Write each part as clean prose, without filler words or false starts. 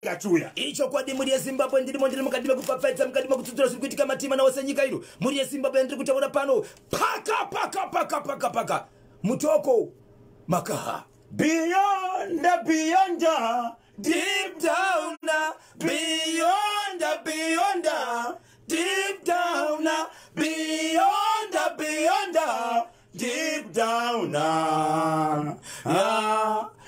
Achiuya. Ichokwadi, mhuri yeZimbabwe, ndirimo, ndiri mukati mekupfapfaidza, mukati mekutsudzura zviri kuitika matima nawo senyika ino. Mhuri yeZimbabwe, yandiri kutaura pano, paka paka paka paka paka Mutoko Makaha. Beyond, beyond, deep down, beyond, beyond, deep down, beyond, beyond, deep down. Ah,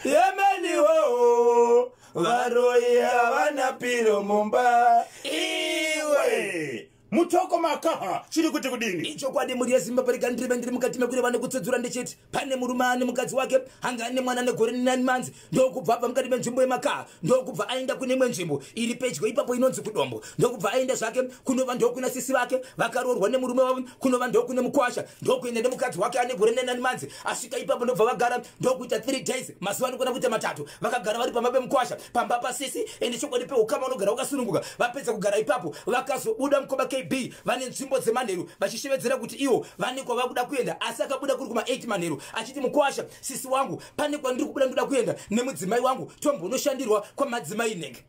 yemeniwo varoyi havana piro mumba iwe. Mutoko Makaha, chiri kuti kudini? Ichokwadi, mhuri yeZimbabwe, rega ndirive ndiri mukati mekureva nekutsudzura ndichiti pane murume ane mukadzi wake, anga ane mwana negore ne9 months. Ndokubva abva mukati menzvimbo yeMakaha, ndokubva aenda kune imwe nzvimbo iri pedyo ipapo inonzi kuDombo. Ndokubva aenda zvake kunova ndokuna sisi vake vakaroorwa nemurume wavo, kunova ndokune mukwasha. Ndokuenda nemukadzi wake ane gore ne9 months. Asvika ipapo, ndobva vagara, ndokuita 3 days, mazuva anokwana kuita 3, vakagara vari pamba pemukwasha, pamba pasisi. Ende chokwadi peukama unogara wakasununguka. Vapedza kugara ipapo, vakazobuda mukoma KB vane nzvimbo dzemanheru, vachishevedzera kuti ivo vane kwavakuda kuenda. Asi akabuda kuri kuma8 manheru achiti, "Mukwasha, sisi wangu, pane kwandiri kubuda, ndoda kuenda nemudzimai wangu, tombonoshandirwa kwamadzimai." Nenge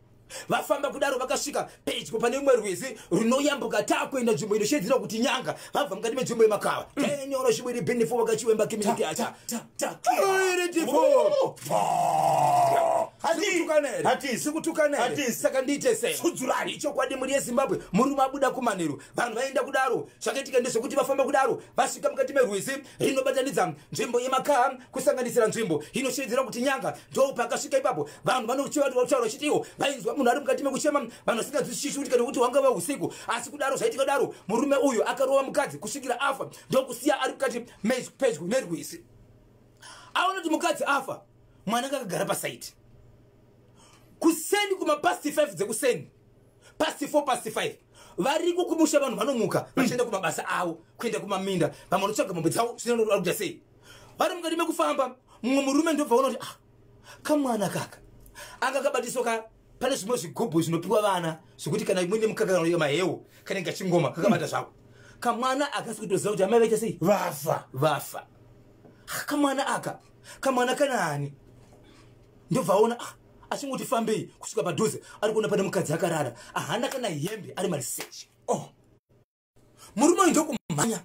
vafamba kudaro, vakasvika pedyo pane rumwe rwizi runoyambuka taakuenda nzvimbo inoshedzera kuti Nyanga. Vabva mukati menzvimbo yeMakava, tenyoro shibwiri bhinifo vakachiwemba community acha iritifo. Hatisi. Sikutukana here? Hatisi. Saka ndiite sei? Tsudzurani. Ichokwadi, mhuri yeZimbabwe, murume abuda kumanheru, vanhu vaenda kudaro. Zvakaitika ndezvekuti vafamba kudaro, vasvika mukati merwizi rinobatanidza nzvimbo yeMakaha kusanganisira nzvimbo inoshevedzera kuti Nyanga. Ndo pakasvika ipapo, vanhu vanotaura vachiti ivo vainzwa munhu ari mukati mekuchema, vanhu vasinganzwisisi kuti kana kuti hwangava usiku. Asi kudaro zvaitika kudaro, murume uyu akarova mukadzi kusvikira afa, ndokusiya ari mukati pedyo nerwizi. Aona kuti mukadzi afa, mwana akagara paside. Kuseni kumapast 5 dzekuseni, past 4, past 5, variko kumusha, vanhu vanomuka vachienda kumabasa avo, kuenda kumaminda, vamwe vanotsvaga mombe dzavo, zvinoda kuita sei. Vari mukati mekufamba, mumwe murume ndobva ona kuti, ah, kamwana kaka anga kabatiswa ka pane zvimwe zvigubhu zvinopiwa vana zvekuti kana imwe nemukaka kana mahewu kanenge kachingoma kakabata zvako. Kamwana akasi kutoziva kuti amai vaita sei. Vafa. Vafa. Ah, kamwana aka, kamwana kanani? Ndobva aona, ah, achingoti fambei kusvika padhuze, ari kuona pane mukadzi akarara, ahana kana hembe, ari marisechi. Oh. Murume uyu ndokumhanya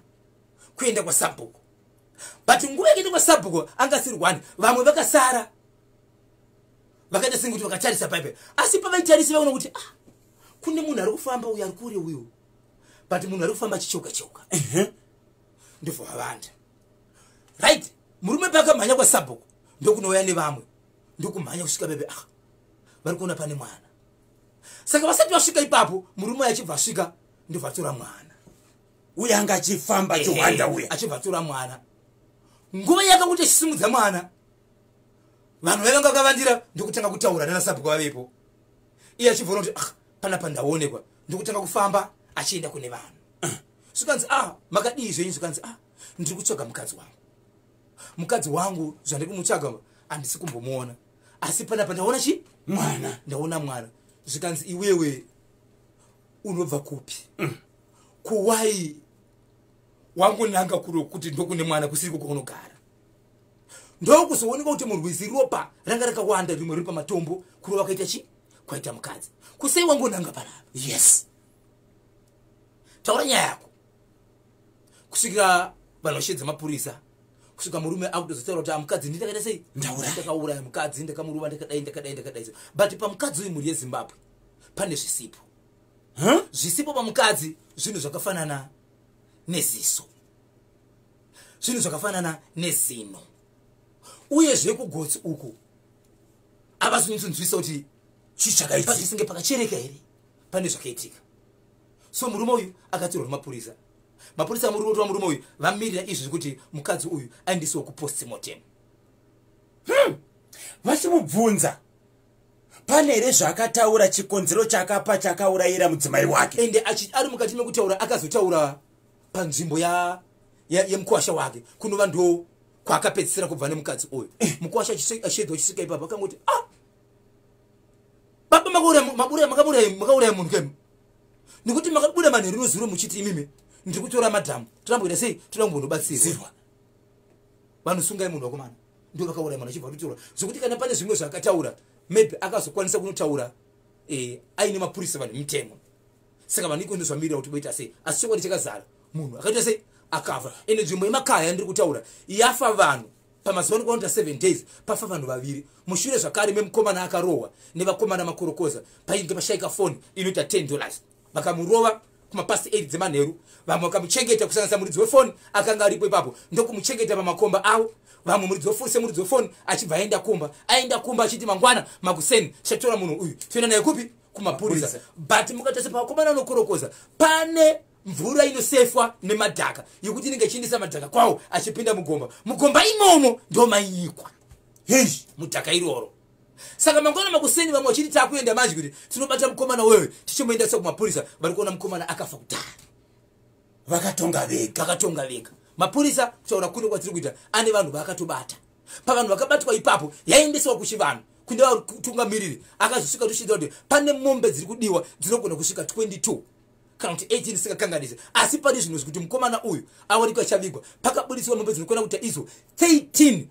kuenda kwasabhuku, but nguva yakaenda kwasabhuku anga asiri one. Vamwe vakasara vakaita senge kuti vakatarisa paipai, asi pavaitarisa vaona kuti, ah, kune munhu ari kufamba uyu, ari kure uyu, but munhu ari kufamba achicheuka cheuka. Ndobva vavanda. Right, murume paakamhanya kwasabhuku, ndokunouya nevamwe, ndokumhanya kusvika bebe, ah, vari kuona pane mwana. Saka vasati vasvika ipapo, murume uyu achibva asvika, ndobva atora mwana. Uye anga achifamba achihwanda uya. Achibva atora mwana. Nguva yakakuti achisimudza mwana, vanhu vaivanga vakavandira ndokutanga kutaura nanasabhuku vavepo. Iye achibvaona kuti, ah, panapa ndaonekwa, ndokutanga kufamba achienda kune vanhu. Zvikanzi, "Ah, makadii zvenyu?" Zvikanzi, "Ah, ndiri kutsvaga mukadzi wangu. Mukadzi wangu zvandiri kumutsvaga handisi kumbomuona, asi panapa ndaona chi Mwana. Ndaona mwana." Zvikanzi, "Iwewe unobva kupi? Kuwai wangonanga kuro kuti ndokune mwana kusiri kwaunogara?" Ndokuzoonekwa kuti murwizi ropa ranga rakawanda, rimwe riri pamatombo, kurova kwaita chi kwaita mukadzi. "Kusei wangonanga panapa? Taura nyaya yako." Kusvikira vanhu vashedza mapurisa, kusvika murume akutozotaura kuti, "Mukadzi ndindakaita sei? Ndauraya. Ndakauraya mukadzi, ndakamurova, ndakadai, ndakadai, ndakadai." But pamukadzi uyu, mhuri yeZimbabwe, pane zvisipo. Huh? Zvisipo pamukadzi zvinhu zvakafanana neziso, zvinhu zvakafanana nezino, uyezve kugotsi uku havazonyatsonzwisa kuti Chii chakaitika? Pachisinge pakachereka here, pane zvakaitika. So murume uyu akatirwa nemapurisa. Mapurisa amuri kutora murume uyu, vamirira izvi zvekuti mukadzi uyu aendeswe kupostmortem. Vachimubvunza, pane here zvaakataura, chikonzero chakapa chakaurayira mudzimai wake? Ende ari mukati mekutaura, akazotaura panzvimbo yemukwasha wake, kunova ndo kwaakapedzisira kubva nemukadzi uyu. Mukwasha achishedzwa, achisvika ipapo, akangoti, "Ah, baba, makauraya munhu kemu, nekuti makabuda manheru nozuro muchiti imimi ndiri kutora madhamu, toramboita sei, toda kumbonobatsirwa." Zirwa. "Vanosungai munhu, vakomana, ndo vakauraya munhu." Achibva kutotaura zvokuti kana pane zvimwe zvaakataura, maybe akazokwanisa kunotaura. Aine mapurisa, vanhu mitemo. Saka vanhu iko ndozvamirira kuti voita sei. Asi chokwadi chakazara, munhu akaita sei? Akafa. Ende nzvimbo yemakaya yandiri kutaura yafa vanhu pamazuva anokuita 7 days, pafa vanhu vaviri. Mushure zvakare memukomana akarohwa nevakomana makorokoza, painge pashayika foni inoita $10. Vakamurova kumapast 8 dzemanheru. Vamwe vakamuchengeta, kusanganisa muridzi wefoni akanga aripo ipapo, ndokumuchengeta pamakomba avo. Vamwe muridzi wefoni, semuridzi wefoni achibva aenda kumba, aenda kumba achiti mangwana makuseni tichatora munhu uyu, toenda naye kupi? Kumapurisa. But mukatarisa pavakomana anokorokoza, pane mvura inosefwa nemadhaka yekuti inenge ichiendesa madhaka kwawo achipinda mugomba. Mugomba imomo ndo mainyikwa Hei. mudhaka iroro. Saka mangwana makuseni vamwe vachiti takuenda manje kuti tinobata mukomana wewe, tichimuendesa kumapurisa, vari kuona mukomana akafa kudhara. Vakatonga vega. Vakatonga vega mapurisa. Kutaura kuno kwatiri kuita, ane vanhu vaakatobata. Pavanhu vakabatwa ipapo, yaendeswa kuchivanhu kune vatungamiriri. Akazosvika tosvika kuti pane mombe dziri kudiwa dzinogona kusvika 22 kana kuti 18, singakanganisi. Asi pane zvinhu zvekuti mukomana uyu awanikwa achavigwa, pakabudiswa mombe dzinokwana kuita idzo 13,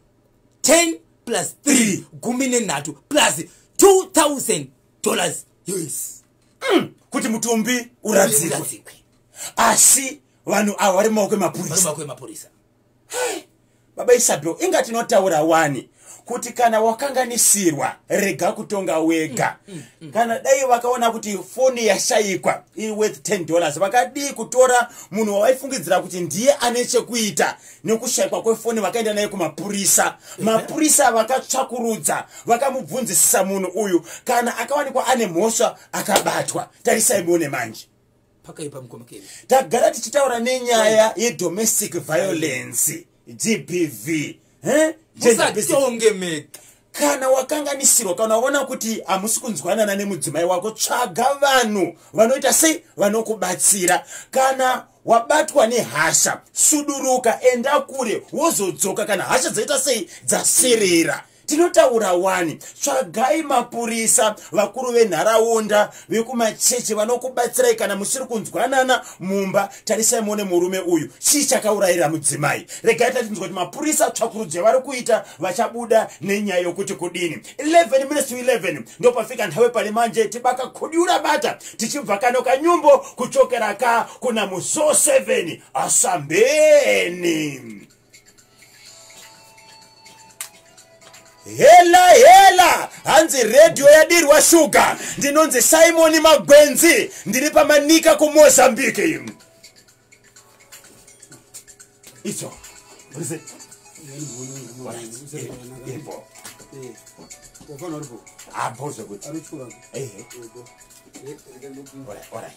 10 plus 3, 13, plus $2000 US. Kuti mutumbi uradzikwe. Uradzikwe. Asi vanhu ava vari mumaoko vari emapurisa. Mumaoko emapurisa. Baba Isabel, inga tinotaura wani kuti kana wakanganisirwa, rega kutonga wega. Kana dai vakaona kuti foni yashayikwa iri worth $10, vakadii kutora munhu wavaifungidzira kuti ndiye ane chekuita nekushayikwa kwefoni, vakaenda naye kumapurisa? Mapurisa vakatsvakurudza, vakamubvunzisisa munhu uyu. Kana akawanikwa ane mhosva, akabatwa. Tarisai muone manje. Pakaipa, mukoma Kevin. Tagara tichitaura nenyaya yedomestic violence, GBV, eh? Gender-based. Musatonge mega. Kana wakanganisirwa, kana waona kuti hamusi kunzwanana nemudzimai wako, tsvaga vanhu vanoita sei? Vanokubatsira. Kana wabatwa nehasha, suduruka, enda kure, wozodzoka kana hasha dzaita sei? Dzaserera. Tinotaura wani, tsvagai mapurisa, vakuru venharaunda, vekumachechi vanokubatsirai kana musiri kunzwanana mumba. Tarisai muone murume uyu, chii chakaurayira mudzimai? Regai tatinzwa kuti mapurisa tsvakurudzo yavari kuita, vachabuda nenyaya yokuti kudini. 11 minutes to 11 ndopafika nthawe pali manje. Tibaka khudyura bata tichibva kano kanyumbo kuchokera ka kuna muzo 7 asambeni. Hela hela, hanzi redhiyo yadirwa shuga. Ndinonzi Simoni Magwenzi, ndiri pamanika kuMozambique. Icho Urize- Iripo. Apo zvekuti. Ehe. Alright, alright.